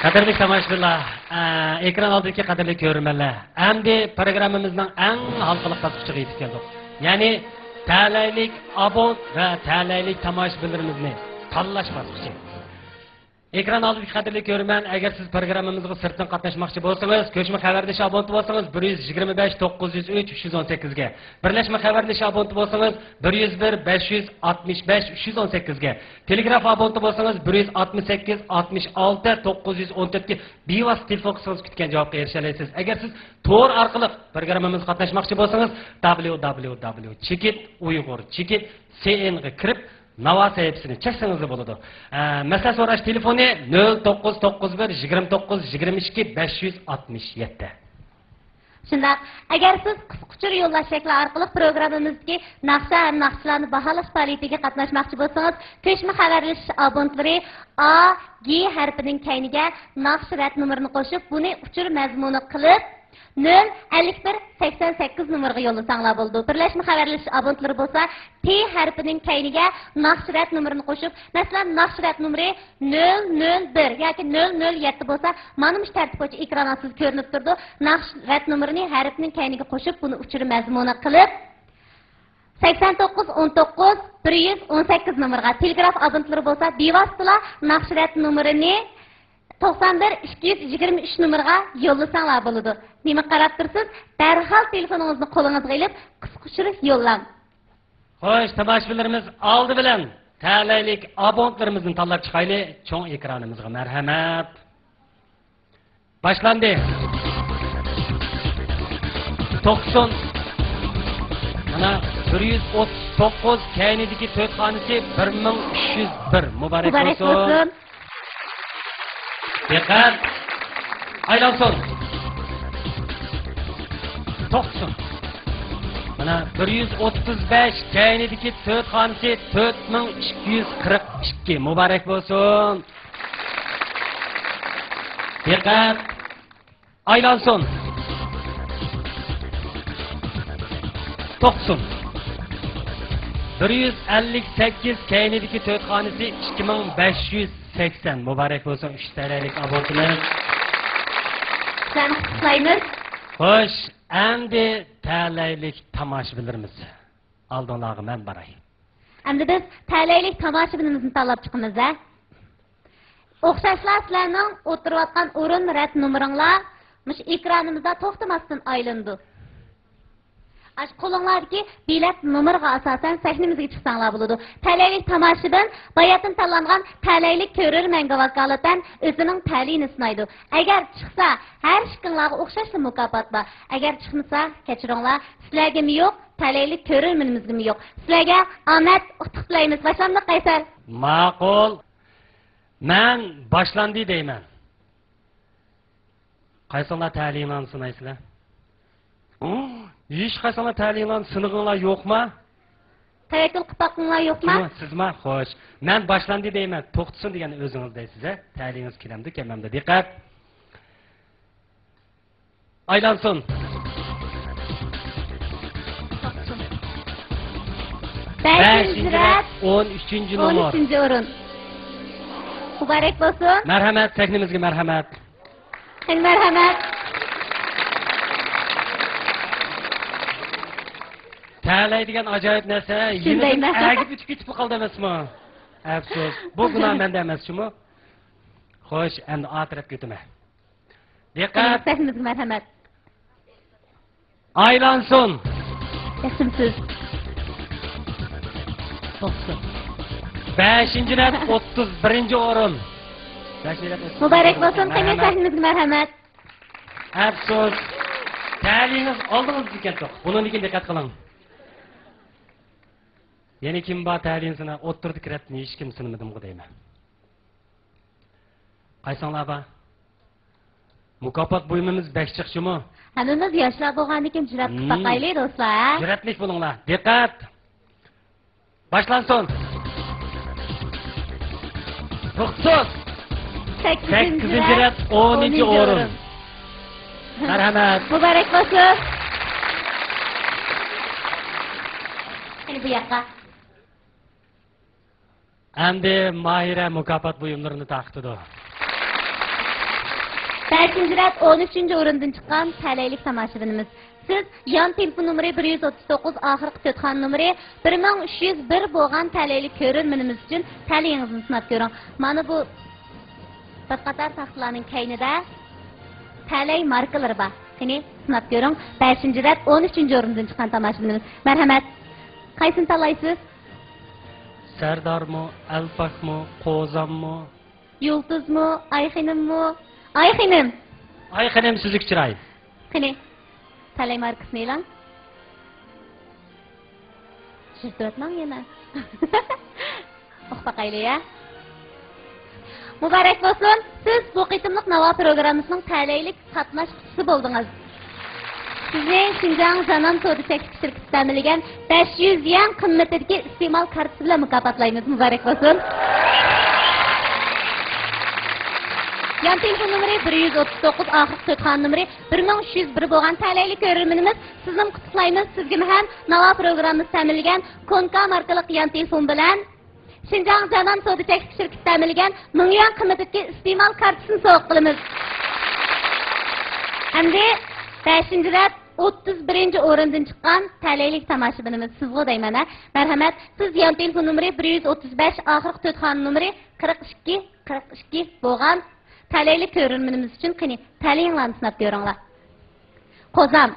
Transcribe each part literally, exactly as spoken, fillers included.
قەدىرلىك تاماشىبىنلار، ئە، ئېكران ئالدىدىكى قەدىرلىك كۆرۈرمەنلەر، ئەمدى پروگراممىمىزنىڭ ئەڭ ھالقىلىق باسقۇچىغا يېتىپ كەلدۇق. يەنى تەلەيلىك ئابونت ۋە تەلەيلىك تاماشىبىنلىرىمىزنى تاللاش باسقۇچى. ئېكران ئالدىدىكى قەدىرلىك كۆرۈرمەن، ئەگەر سىز پروگراممىمىزغا سىرتتىن قاتناشماقچى بولسىڭىز، كۆچمە خەۋەرلىشىش ئابونتى بولسىڭىز، بىر يۈز يىگىرمە بەش، توققۇز يۈز ئۈچ، ئۈچ يۈز ئون سەككىزگە، بىرلەشمە خەۋەرلىشىش ئابونتى بولسىڭىز، بىر يۈز بىر، بەش يۈز ئاتمىش بەش، ئۈچ يۈز ئون سەككىزگە، تېلېگراف ئابونتى بولسىڭىز، بىر يۈز ئاتمىش سەككىز، ئاتمىش ئالتە، توققۇز يۈز ئون تۆتكە بىۋاسىتە تېلېفون قىلسىڭىز، كۈتكەن جاۋابقا ئېرىشەلەيسىز. ئەگەر سىز تور ئارقىلىق پروگراممىمىزغا قاتناشماقچى بولسىڭىز، دابليۇ دابليۇ دابليۇ چېكىت ئۇيغۇر چېكىت سى ئېن غا كىرىپ، ناۋا سەھىپىسىنى چەكسىڭىزلا بولىدۇ. ئە، مەسىلە سوراش تېلېفونى نۆل توققۇز توققۇز بىر، يىگىرمە توققۇز، يىگىرمە ئىككى، بەش يۈز ئاتمىش يەتتە. شۇنداق، ئەگەر سىز قىسقا ئۇچۇر يوللاش شەكلى ئارقىلىق پروگراممىمىزدىكى ناخشا ھەم ناخشىچىلارنى باھالاش پائالىيىتىگە قاتناشماقچى بولسىڭىز، كۆچمە خەۋەرلىشىش ئابونتلىرى ئا، گې ھەرپىنىڭ كەينىگە ناخشا رەت نومۇرىنى قوشۇپ، بۇنى ئۇچۇر مەزمۇنى قىلىپ، نۆل ئەللىك بىر سەكسەن سەككىز نومۇرىغا يوللىساڭلار بولىدۇ. بىرلەشمە خەۋەرلىشىش ئابونتلىرى بولسا، پې ھەرپىنىڭ كەينىگە ناخشا رەت نومۇرىنى قوشۇپ، مەسىلەن، ناخشا رەت نومۇرى نۆل نۆل بىر ياكى نۆل نۆل يەتتە بولسا، مانا مۇشۇ تەرتىپ بويىچە ئېكران ئاستىدا كۆرۈنۈپ تۇرىدۇ. ناخشا رەت نومۇرىنى ھەرپنىڭ كەينىگە قوشۇپ، بۇنى ئۇچۇر مەزمۇنى قىلىپ، سەكسەن توققۇز ئون توققۇز بىر يۈز ئون سەككىز نومۇرغا، تېلېگراف ئابونتلىرى بولسا، بىۋاسىتىلا ناخشا رەت نومۇرىنى توقسان بىر ئىككى يۈز يىگىرمە ئۈچ نومۇرغا يوللىساڭلار بولىدۇ. نېمىگە قاراپ تۇرىسىز؟ دەرھال تېلېفونىڭىزنى قولىڭىزغا ئېلىپ، قىسقا ئۇچۇر يوللاڭ. خوش، تاماشىبىنلىرىمىز، ئالدى بىلەن تەلەيلىك ئابونتلىرىمىزنى تاللاپ چىقايلى. چوڭ ئېكرانىمىزغا مەرھەمەت. باشلاندى. توختىسۇن. مانا، بىر يۈز ئوتتۇز توققۇز، كەينىدىكى تۆت خانىسى بىر مىڭ ئۈچ يۈز بىر. مۇبارەك بولسۇن. مۇبارەك بولسۇن. دىققەت! ئايلانسۇن! توختىسۇن! مانا، بىر يۈز ئوتتۇز بەش، كەينىدىكى تۆت خانىسى تۆت مىڭ ئىككى يۈز قىرىق ئىككى. مۇبارەك بولسۇن! دىققەت! ئايلانسۇن. توختىسۇن. بىر يۈز ئەللىك سەككىز، كەينىدىكى تۆت خانىسى ئىككى مىڭ بەش يۈز سەكسەن. مۇبارەك بولسۇن، ئۈچ تەلەيلىك ئابونتىمىز. سىلەرنى قۇتلۇقلايمىز. خوش، ئەمدى تەلەيلىك تاماشىبىنلىرىمىز. ئالدىڭلارغا مەن باراي. ئەمدى بىز تەلەيلىك تاماشىبىنىمىزنى تاللاپ چىقىمىز ھە. ئوخشاشلا سىلەرنىڭ ئولتۇرۇۋاتقان ئورۇن رەت نومۇرۇڭلار مۇشۇ ئېكرانىمىزدا توختىماستىن ئايلىنىدۇ. ئاشۇ قولۇڭلاردىكى بېلەت نومۇرىغا ئاساسەن سەھنىمىزگە چىقساڭلار بولىدۇ. تەلەيلىك تاماشىبىن باياتىن تاللانغان تەلەيلىك كۆرۈرمەنگە ۋاكالىتەن ئۆزىنىڭ تەلىيىنى سىنايدۇ. ئەگەر چىقسا، ھەر ئىككىڭلارغا ئوخشاشلا مۇكاپات بار. ئەگەر چىقمىسا، كەچۈرۈڭلار، سىلەرگىمۇ يوق، تەلەيلىك كۆرۈرمىنىمىزگىمۇ يوق. سىلەرگە ئامەت، ئۇتۇق تىلەيمىز. باشلامدۇق، قەيسەر؟ ماقۇل. مەن باشلاندى دەيمەن. قايسىڭلار تەلىيىڭلارنى سىنايسىلەر؟ ھېچ قايسىڭلار تەلىيىڭلارنى سىنىغىڭلار يوقما؟ تەۋەككۈل قىلىپ باققىڭلار يوقما؟ كىم؟ سىزما؟ خوش. مەن باشلاندى دەيمەن. توختىسۇن دېگەننى ئۆزىڭىز دەيسىز ھە؟ تەلىيىڭىز كېلەمدۇ، كەلمەمدۇ؟ دىققەت! ئايلانسۇن. بەشىنچى رەت، ئون ئۈچىنچى نومۇر. ئون ئۈچىنچى ئورۇن. مۇبارەك بولسۇن. مەرھەمەت، سەھنىمىزگە مەرھەمەت. قېنى مەرھەمەت. تەلەي دېگەن ئاجايىپ نەرسە، يېنىدىن ئەگىپ ئۆتۈپ كېتىپلا قالدى ئەمەسمۇ؟ ئەپسۇس. بۇ گۇناھ مەندە ئەمەس جۇمۇ. خوش، ئەمدى ئا تەرەپكە ئۆتىمەن. دىققەت! سەھنىمىزگە مەرھەمەت. ئايلانسۇن! ياخشىمۇسىز؟ توختىسۇن. بەشىنچى رەت، ئوتتۇز بىرىنچى ئورۇن. بەشىنچى رەت، ئوتتۇز بىرىنچى ئورۇن. مۇبارەك بولسۇن، قېنى سەھنىمىزگە مەرھەمەت. ئەپسۇس. تەلىيىڭىز ئالدىڭىزدا ئىكەن، توق. بۇنىڭدىن كېيىن دىققەت قىلىڭ. يەنە كىم بار تەلىيىنى سىنا-، ئوتتۇرىدىكى رەتتىن ھېچكىم سىنىمىدىمغۇ دەيمەن. قايسىڭلار بار؟ مۇكاپات بۇيۇمىمىز بەك جىق جۇمۇ. ھەممىمىز ياشلار بولغاندىكىن جۈرئەت قىلىپ باقايلى، دوستلار، ھە؟ جۈرئەتلىك بولۇڭلار. دىققەت! باشلانسۇن! توختىسۇن! سەككىزىنچى رەت، ئونىنچى ئورۇن. مەرھەمەت. مۇبارەك بولسۇن! قېنى بۇ ياققا. ئەمدى ماھىرە مۇكاپات بۇيۇملىرىنى تارقىتىدۇ. بەشىنچى رەت ئون ئۈچىنچى ئورۇندىن چىققان تەلەيلىك تاماشىبىنىمىز. سىز يان تېلېفون نومۇرى بىر يۈز ئوتتۇز توققۇز، ئاخىرقى تۆت خان نومۇرى بىر مىڭ ئۈچ يۈز بىر بولغان تەلەيلىك كۆرۈرمىنىمىز ئۈچۈن تەلىيىڭىزنى سىناپ كۆرۈڭ. مانا بۇ بىر قاتار تاختىلارنىڭ كەينىدە تەلەي ماركىلىرى بار. قېنى، سىناپ كۆرۈڭ. بەشىنچى رەت ئون ئۈچىنچى ئورۇندىن چىققان تاماشىبىنىمىز. مەرھەمەت. قايسىنى تاللايسىز؟ سەردارمۇ، ئەلپاكمۇ، قوزاممۇ؟ يۇلتۇزمۇ، ئايخېنىممۇ؟ ئايخېنىم! ئايخېنىم سۈزۈك چىراي. قېنى، تەلەي ماركىسىنى ئېلىڭ. شىرتىۋەتمەڭ يەنە. ئۇقۇپ باقايلى، يا. مۇبارەك بولسۇن! سىز بۇ قېتىملىق ناۋا پروگراممىسىنىڭ تەلەيلىك قاتناشقۇچىسى بولدىڭىز. سىزنى شىنجاڭ جانان سودا چەكلىك شىركىتى تەمىنلىگەن بەش يۈز يۈەن قىممىتىدىكى ئىستېمال كارتىسى بىلەن مۇكاپاتلايمىز. مۇبارەك بولسۇن! يان تېلېفون نومۇرى بىر يۈز ئوتتۇز توققۇز، ئاخىرقى تۆت خان نومۇرى بىر مىڭ ئۈچ يۈز بىر بولغان تەلەيلىك كۆرۈرمىنىمىز، سىزنىمۇ قۇتلۇقلايمىز. سىزگىمۇ ھەم ناۋا پروگراممىسى تەمىنلىگەن كونكا ماركىلىق يان تېلېفون بىلەن شىنجاڭ جانان سودا چەكلىك شىركىتى تەمىنلىگەن مىڭ يۈەن قىممىتىدىكى ئىستېمال كارتىسىنى سوۋغا قىلىمىز. ئەمدى بەشىنچى رەت ئوتتۇز بىرىنچى ئورۇندىن چىققان تەلەيلىك تاماشىبىنىمىز سىزغۇ دەيمەن، ھە؟ مەرھەمەت، سىز يان تېلېفون نومۇرى بىر يۈز ئوتتۇز بەش، ئاخىرقى تۆت خان نومۇرى قىرىق ئىككى، قىرىق ئىككى بولغان تەلەيلىك كۆرۈرمىنىمىز ئۈچۈن، قېنى، تەلىيىڭلارنى سىناپ كۆرۈڭلار. قوزام.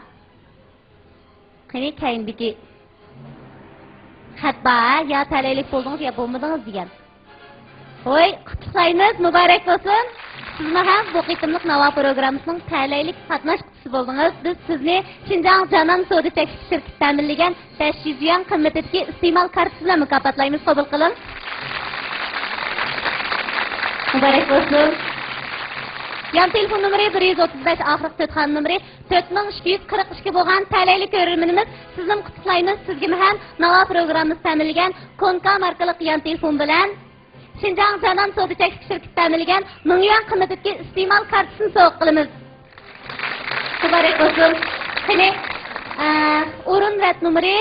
قېنى، كەينىدىكى خەت بار، ھە؟ يا تەلەيلىك بولدىڭىز، يا بولمىدىڭىز دېگەن. ھوي، قۇتلۇقلايمىز، مۇبارەك بولسۇن! سىزمۇ ھەم بۇ قېتىملىق ناۋا پروگراممىسىنىڭ تەلەيلىك قاتناشقۇچىسى بولدىڭىز. بىز سىزنى شىنجاڭ جانان سودا چەكلىك شىركىتى تەمىنلىگەن بەش يۈز يۈەن قىممىتىدىكى ئىستېمال كارتىسى بىلەن مۇكاپاتلايمىز. قوبۇل قىلىڭ. مۇبارەك بولسۇن. يان تېلېفون نومۇرى بىر يۈز ئوتتۇز بەش، ئاخىرقى تۆت خان نومۇرى تۆت مىڭ ئىككى يۈز قىرىق ئىككى بولغان تەلەيلىك كۆرۈرمىنىمىز، سىزنىمۇ قۇتلۇقلايمىز. سىزگىمۇ ھەم ناۋا پروگراممىسى تەمىنلىگەن كونكا ماركىلىق يان تېلېفون بىلەن شىنجاڭ جانان سودا چەكلىك شىركىتى تەمىنلىگەن مىڭ يۈەن قىممىتىدىكى ئىستېمال كارتىسىنى سوۋغا قىلىمىز. مۇبارەك بولسۇن. قېنى، ئە، ئورۇن رەت نومۇرى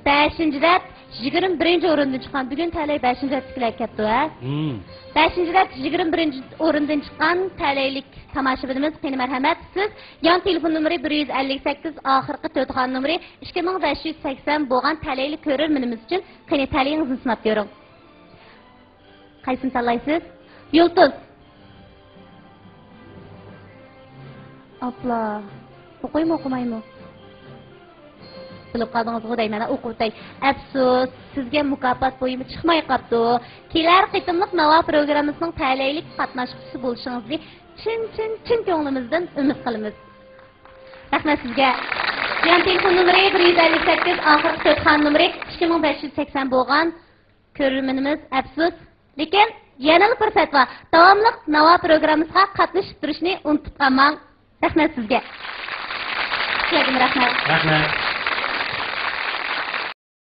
بەشىنچى رەت يىگىرمە بىرىنچى ئورۇندىن چىققان. بۈگۈن تەلەي بەشىنچى رەتتىكىلەر كەپتۇ، ھە؟ مم. بەشىنچى رەت يىگىرمە بىرىنچى ئورۇندىن چىققان تەلەيلىك تاماشىبىنىمىز، قېنى، مەرھەمەت، سىز يان تېلېفون نومۇرى بىر يۈز ئەللىك سەككىز، ئاخىرقى تۆت خان نومۇرى ئىككى مىڭ بەش يۈز سەكسەن بولغان تەلەيلىك كۆرۈرمىنىمىز ئۈچۈن، قېنى، تەلىيىڭىزنى سىناپ كۆرۈڭ. قايسىنى تاللايسىز؟ يۇلتۇز. ئاپلا. ئوقۇيمۇ، ئوقۇمايمۇ؟ بىلىپ قالدىڭىزغۇ دەيمەن، ئوقۇۋېتەي. ئەپسۇس، سىزگە مۇكاپات بۇيۇمى چىقماي قاپتۇ. كېلەر قېتىملىق ناۋا پروگراممىسىنىڭ تەلەيلىك قاتناشقۇچىسى بولۇشىڭىزنى چىن، چىن، چىن كۆڭلىمىزدىن ئۈمىد قىلىمىز. رەھمەت سىزگە. يان تېلېفون نومۇرى بىر يۈز ئەللىك سەككىز، ئاخىرقى تۆت خان نومۇرى ئىككى مىڭ بەش يۈز سەكسەن بولغان كۆرۈرمىنىمىز، ئەپسۇس، لېكىن يەنىلا پۇرسەت بار. داۋاملىق ناۋا پروگراممىسىغا قاتنىشىپ تۇرۇشنى ئۇنتۇپ قالماڭ. رەھمەت سىزگە. سىلەرگىمۇ رەھمەت. رەھمەت.